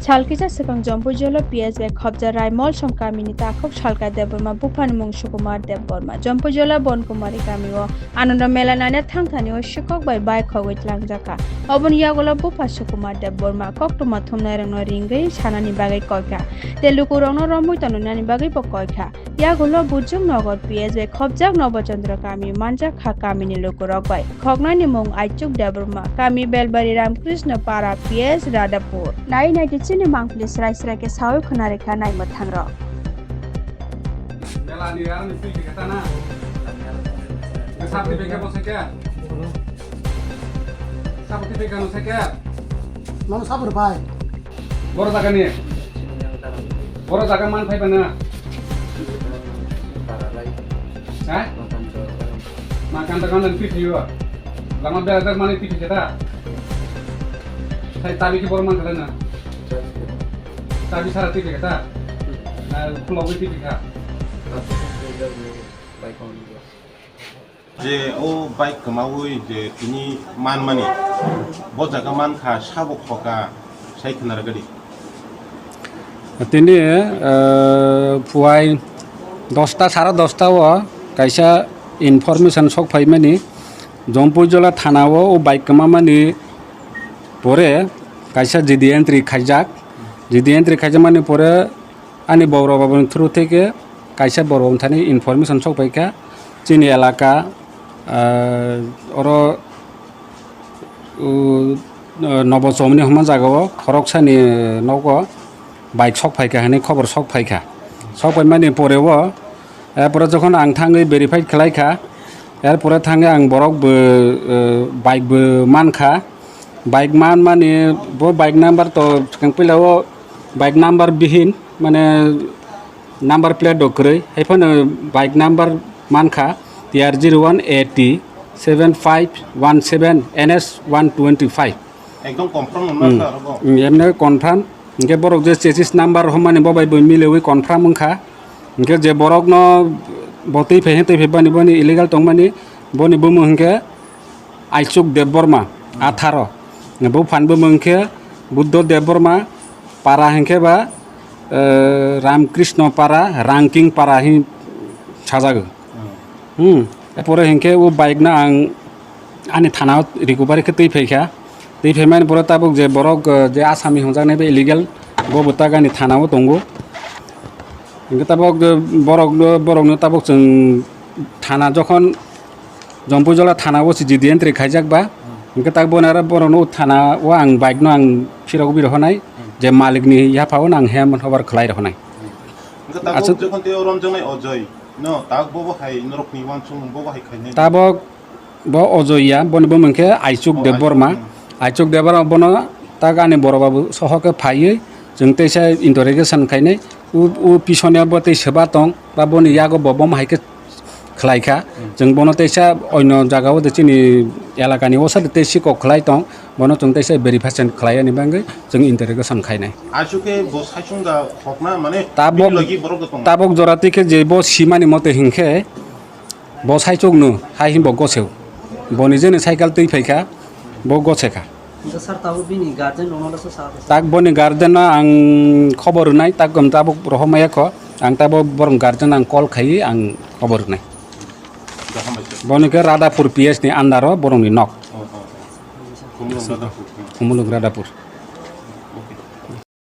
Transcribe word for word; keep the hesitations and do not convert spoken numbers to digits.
Sal kisa swkang Jompuijolo P S bai khobjak Raimolsom kamini takhuk Salka Debbarma buphani mung Sukumar Debbarma. Jompuijola Bonkumari kamio Anando Mela naina thangthani o sikhok bai bike khogwi tlangjakha. Oboni yagulo bupha Sukumar Debbarma koktwma thumnairokno ringwi sanani bagwi koikha, tei lukurokno romwi tongnani bagwi bo koikha. Yagulo Bujung Nogo P S bai khobjak Nobo Chandra kami manjak kha kamini lukurok bai. Khoknani mung Aichuk Debbarma, kami Belbari Ramkrishna Para P S Radhapur. Nai nai di chini mangpili srai srai khe sawi khwna rikha nai mwthangrok. Mela ni rang ni twi khe ta na. Ke sap ti beke bo se ke? Sap ti beke no se ke? Nono sap rw bai. Boro jaga ni. Boro jaga man phai bana. Ha? Ma kan ta kan ti thiyo. Lama bera tak mani ti thita. Sai tabi ki boro man khala na. Tabi sara ti thita. Na khulogwi ti thita. Je o bike kwmawi je tini manmani, bo jaga mankha sabo khoka sai khwna rwgadi. Tini, eh, phuai dosta, sara dosta o kaisa information sok phaimani, Jompuijola thana o, o bike kwmamani pore kaisa G D entry khaijak, G D entry khaijakmani pore ani borok babuni through theke kaisa borok wngthani information sok paikha, chini elaka, ah, oro, uh, Nobo Chomni hwnma jaga o khoroksani nogo bike sok phaikha hwnwi khobor sok phaikha. Sok paimani pore o, er pore jokhon ang thangwi verify khlaikha, er pore thangwi ang borok bo, uh, bike bo mankha. Bike manmani bo bike number to swkang puila o bike number bihin, mane number plate do kwrwi, hai phano bike number mankha T R zero one A T seven five one seven N S one twenty five. Ekdom confirm wngma Hmm. kha aro bo. Hmm, emne confirm. Hinkhe borok je chassis number homani bo bai bo milewi confirm wngkha. Hinkhe je borokno bo twi phai, twi phai bani, bani illegal tongmani, boni bumung hinkhe Aichuk Debbarma, atharo. Bo phan bumung hinkhe Buddho Debbarma, para hinkhe ba, eh, Ramkrishna para, Ranking para hin sajago. Hmm. Erpore hinkhe o bike no ang ani thana o recovery khe twi phaikha. Twi phaimani pore tabuk je borok, eh, je asami hwnjaknai bai illegal, bo bo tak ani thana o tongo. Hinkhe tabuk, eh, borok, borokno tabuk chwng thana jokhon Jompuijola thana o si G D entry khaijak ba, hinkhe tak bo nara borokno thana o ang bike no ang phirok bi rohonai, je malik ni yapha o ang hand over khlai rohonai. Hinkhe tabuk Achuk- jokhon tei o romjaknai Ojoi no, tak bo bo hai norok ni uansukmung bo bo hai khainai. Tabuk bo Ojoi ya, boni bumung khe Aichuk Oh, Debbarma. Aichuk, hmm. Aichuk Debbarma bono tak ani boro babu soho khe phaiwi chwng teisa interrogation khainai. U, u pisoni bo tei seba tong, ba boni yago bo bom hai khe khlai kha. Hmm. Chwng bono teisa oino jaga o de chini elaka ni osa de tei sikok khlai tong, bono chwng teisa verification khlai ani bagwi chwng interrogation khainai. Aichuk khe bo saichung da khokna mane Tabok, bini logi borok da tongo. Tabok jora twi khe je bo simani mote hinkhe, Bo saichukno hai hinbo goseo. Boni jeni cycle twi phaikha, bo gosekha. Sir, tabuk bini guardian rokno le sa sa. Tak boni guardian no ang khobor rwnai, tak gom tabuk rohormaya kho. Ang tabuk borok guardian ang call khai ang khobor rwnai. Boni khe Radhapur P S ni under o borokni nok. Khumulwng Radhapur. Khumulwng Radhapur.